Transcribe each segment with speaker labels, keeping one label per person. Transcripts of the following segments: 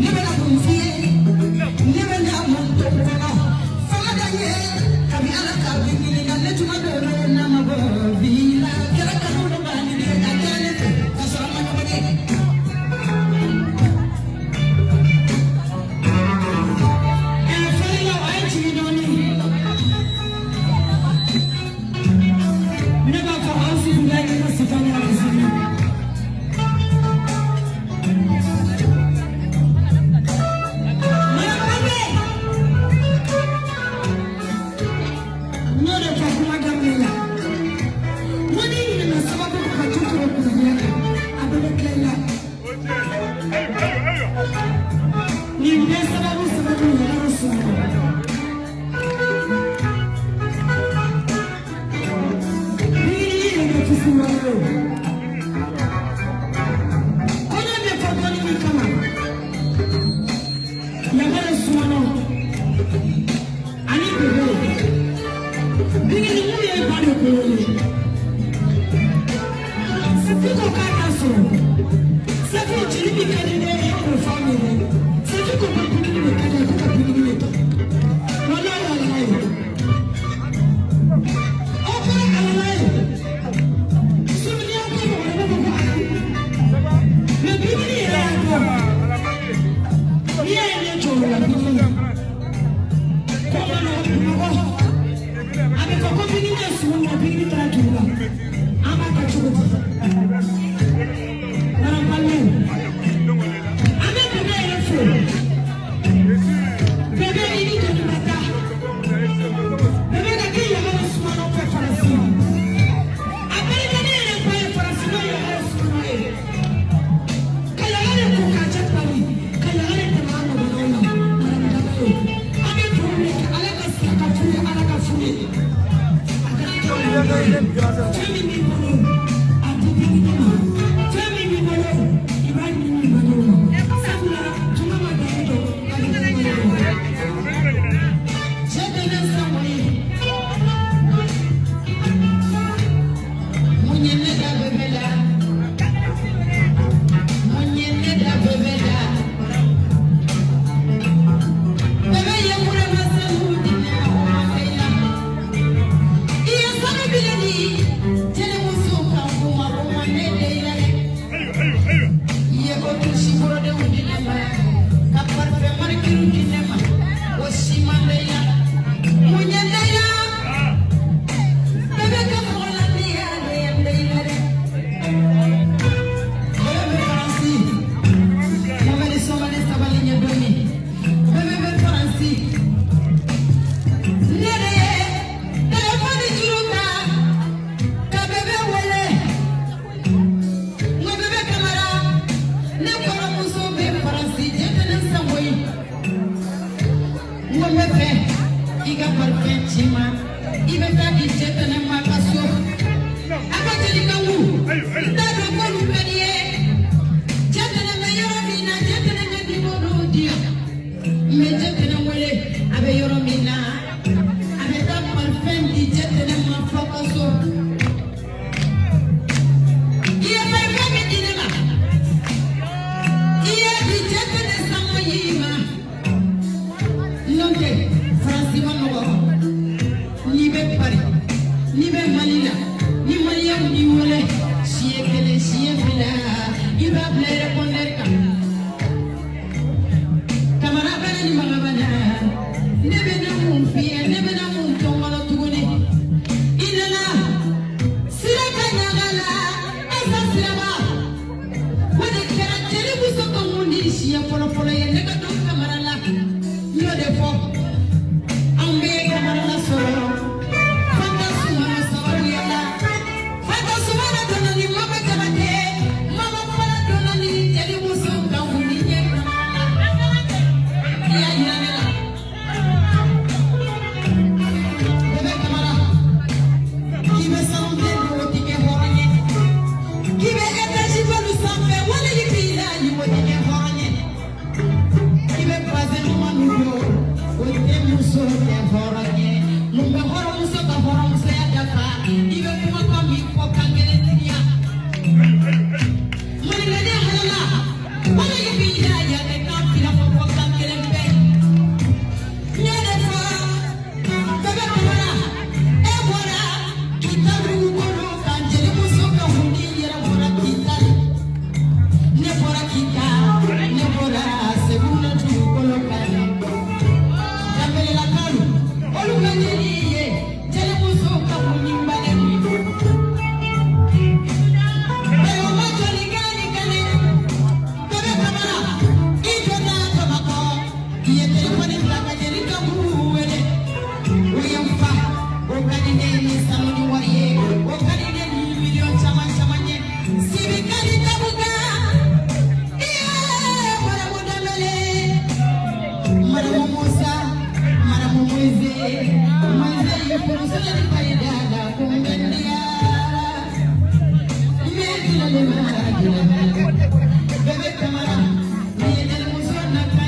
Speaker 1: Ne bɛna mun f'i ye, ne bɛna mun to n kɔnɔ fanga da n ye kabi Ala ka bi ɲininka ne tuma dɔ la n'a ma bɔ bi la kɛra kanu dɔ b'a ni de a kɛra ne fɛ ka sɔrɔ an ma ɲɔgɔn ye. Ɛ fɔlilaw a ye jigin dɔɔnin, ne b'a fɔ aw sigilen ne sifani a sigi. Madame Balde, n y'o de fɔ kuma daminɛ la, n ko n'i ɲinɛna sababu kɔ ka tu turu kunnadiya kan, a bɛɛ bɛ tila i la. Nin bɛɛ sababu yɛrɛ sɔrɔ. Bigini yɛrɛ bɛ kisi wɛrɛ ye. Kɔɲɔ bɛ fɔ dɔɔni min kama, Yamare Sumano ani bebe Bigini mun ye ba de ko ye. Safi ko k'a t'a sɔrɔ. Safi jeli min ka di ne ye, e k'o fɔ anw ye dɛ. Safi ko ko bigini de ka di ye, ko ka bigini de ta. Walayi walayi. Aw fana kana n'a ye. Sumuni aw ko mɔgɔ wɛrɛ b'a fɔ ko ayi. Mais bigini yɛrɛ y'a dɔn. N'i y'a ye ne jɔ o la bigini. Ko ma nɔgɔ Bamakɔ. A bɛ fɔ ko bigini ye sumu minɛ, bigini taara dugu la. An b'a kɛ cogo di? Madame Balde, an bɛ bebe yɛrɛ fo. Bebe i ni doni ma taa. Bebe ka kɛ Yamare Sumano fɛ Faransi. A barika ne yɛrɛ ba ye Faransi n'o ye Yamare Sumano ye. Ka Yamare ko k'a jɛ Paris, ka Yamare tɛmɛ an ɲɔgɔnnaw la. Madame Jabalo, an bɛ dugawu de kɛ Ala ka sira ka furu ye, Ala ka furu ye. A kana kɛ mankan ye. Fɛn min b'i bolo, a di bigini ma. Fɛn min b'i bolo, i b'a ɲini i bangew ma. Sabula tunga ma danni dɔn, a bɛ kuma de dɔn. Cɛ tɛ ne sago ye. Mun ye ne da bebe la? Mun ye ne da bebe la? Bebe ye murama sanu di ne ma, o ma kɛ i la. I ye sanu bilen di jelimuso kan kuma, o ma ne de i la dɛ. I ye ko kilisi borodenw di ne ma, ka parfum marikiriw di ne ma, o si ma ne i la. Mun ye ne i la? Bebe ka mɔgɔ la ne y'ale ye ne i la dɛ. Bebe bɛ Faransi. Mamadi Somali sabali ɲɛ dɔɔni. Bebe bɛ Faransi. Ne de ye telefɔni juru ta ka bebe wele. N ko bebe Kamara, ne kɔrɔmuso bɛ Faransi, Jɛtɛnɛ Sango ye. N ko n bɛ fɛ i ka parfum ci n ma. I bɛ taa di Jɛtɛnɛ ma ka so. A ka jelikangu, n t'a dɔn k'olu ka di ye. Jɛtɛnɛ bɛ yɔrɔ min na, Jɛtɛnɛ ka nimoro di yan. N bɛ Jɛtɛnɛ wele, a bɛ yɔrɔ min na. A bɛ taa parfum di Jɛtɛnɛ ma fɔ ka so. I ye parfum min di ne ma, i y'a di Jɛtɛnɛ Sango yi ma. N'o tɛ, Faransi ma nɔgɔ. N'i bɛ Paris, n'i bɛ Mali la, ni Maliyɛnw b'i wele siɲɛ kelen, siɲɛ fila, i b'a bila répondeur kan. Kamara bana ni magabana, ne bɛna mun f'i ye, ne bɛna mun to n kɔnɔ tuguni? I nana sira ka ɲaga la, Asa Siraba. O de kɛra jelimuso ka mun di siɲɛ fɔlɔ-fɔlɔ ye ne ka don Kamara la. N y'o de fɔ. Anw bɛ Kamara la sɔrɔ. Fanta Sumano sababuya la. Fanta Sumano donna ni Mama Jabate. Mama fana donna ni jelimuso ka mun di ɲɛ Kamara la. I y'a yira ne la. Bebe Kamara, k'i bɛ sanu den don, o tɛ kɛ hɔrɔn ye. K'i bɛ étage balu sanfɛ, wali i b'i la, o tɛ kɛ hɔrɔn ye. K'i bɛ bazɛn ɲuman don, o tɛ muso kɛ hɔrɔn ye. Mun bɛ hɔrɔnmuso ka hɔrɔnmusoya dafa? I bɛ kumakan min fɔ kan kelen tigiya. Maninkaden halala, wali i b'i la, yan tɛ kan fila. Madame Moussa, Madame Moise, Moise, il faut se le faire la convenir. Mais tu l'as bébé Kamara, mais elle Moussa n'a pas.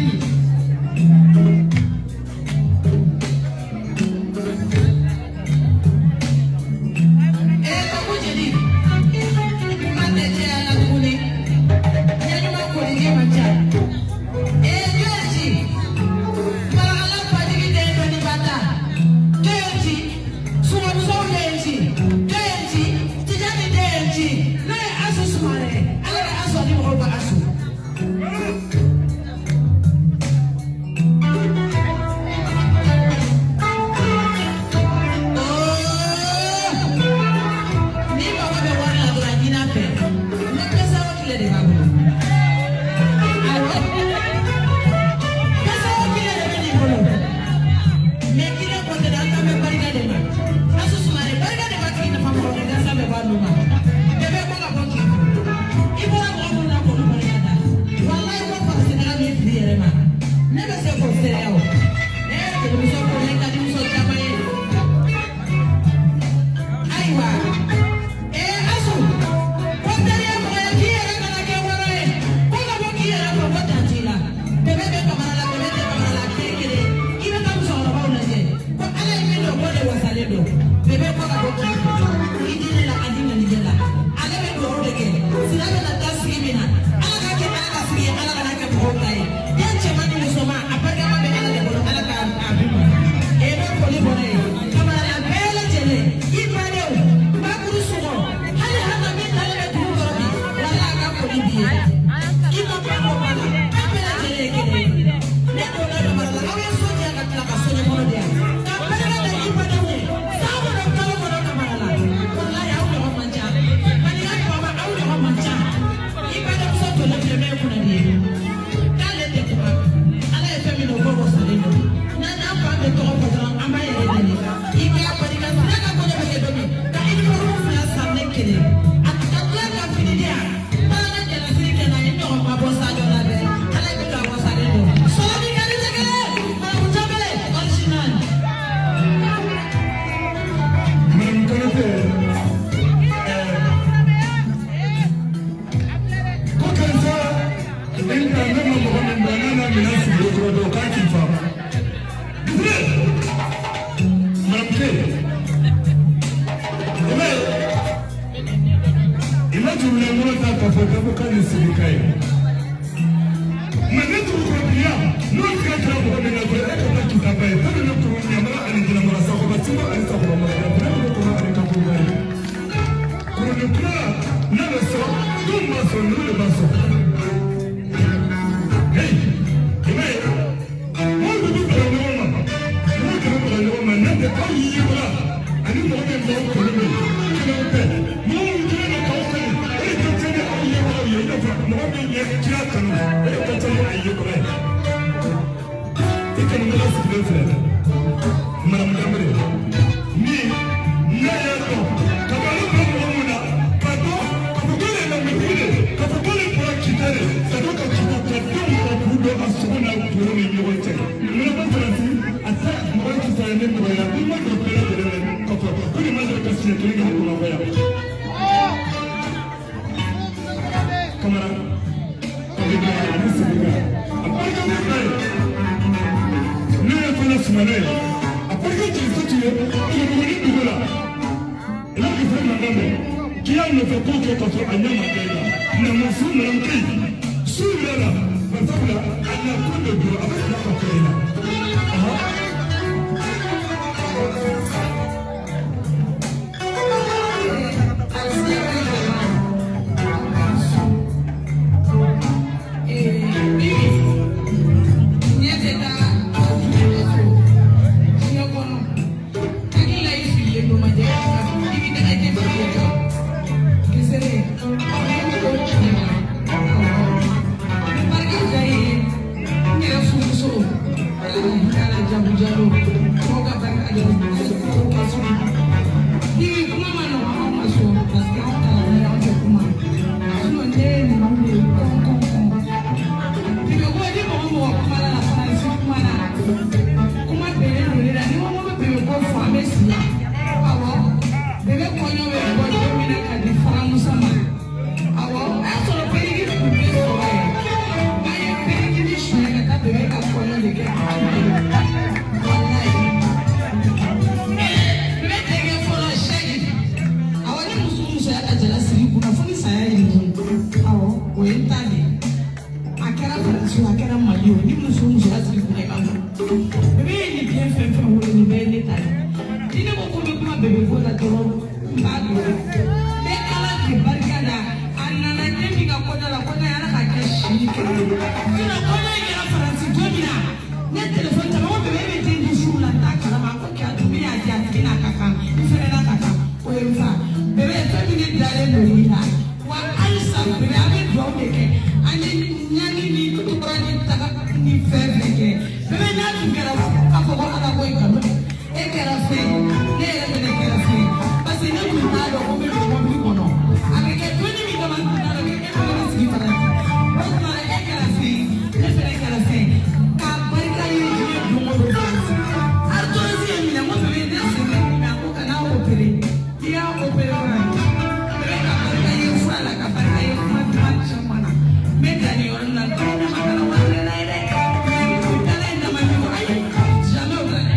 Speaker 2: Mɔgɔ
Speaker 1: kɛra Mali o ni muso muso ka sigi kunna i b'a dɔn. Bébé ye nin den fɛn fɛn wolo nin bɛɛ ye ne ta ye. Ni ne ko ko n bɛ kuma bébé ko la dɔrɔn n b'a dɔn. N bɛ Ala de barika da a nana den min ka kɔɲɔ la kɔɲɔ ye Ala k'a kɛ si ni kɛnɛ ye. Sinon kɔɲɔ in kɛra Faransi don min na ne téléphone ta ko bébé e bɛ den di su la n t'a kalama ko kɛ a dun min y'a di a tigi n'a ka kan n fɛnɛ n'a ka kan o ye n fa. Bébé fɛn min ne dalen don i la wa halisa bébé an bɛ dugawu de kɛ an ye ɲani ni tɔɔrɔ ni taga ni fɛn fɛn kɛ bébé n'a tun kɛra k'a fɔ ko Ala ko ye nkalon e kɛra fɛn ne yɛrɛ fɛnɛ kɛra fɛn parce que ne tun t'a dɔn ko n bɛ don mɔbili kɔnɔ a bɛ kɛ donni min kama n tun t'a dɔn ko e fɛnɛ bɛ sigi Faransi o tuma e kɛra fɛn ne fɛnɛ kɛra fɛn k'a barika ye diɲɛ don o don Faransi arthrose ye minɛ n ko bébé ne sen bɛ dimi a ko kana opéré i y'a opéré fana bébé ka barika ye fura la ka barika ye kuma duman caman na n bɛ dan nin yɔrɔ in na dɔrɔn ne ma kana wari minɛ n'a ye dɛ dala in dama min ko ayi jamais o la dɛ.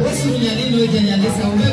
Speaker 2: O surunyalen n'o janyalen sa o bɛ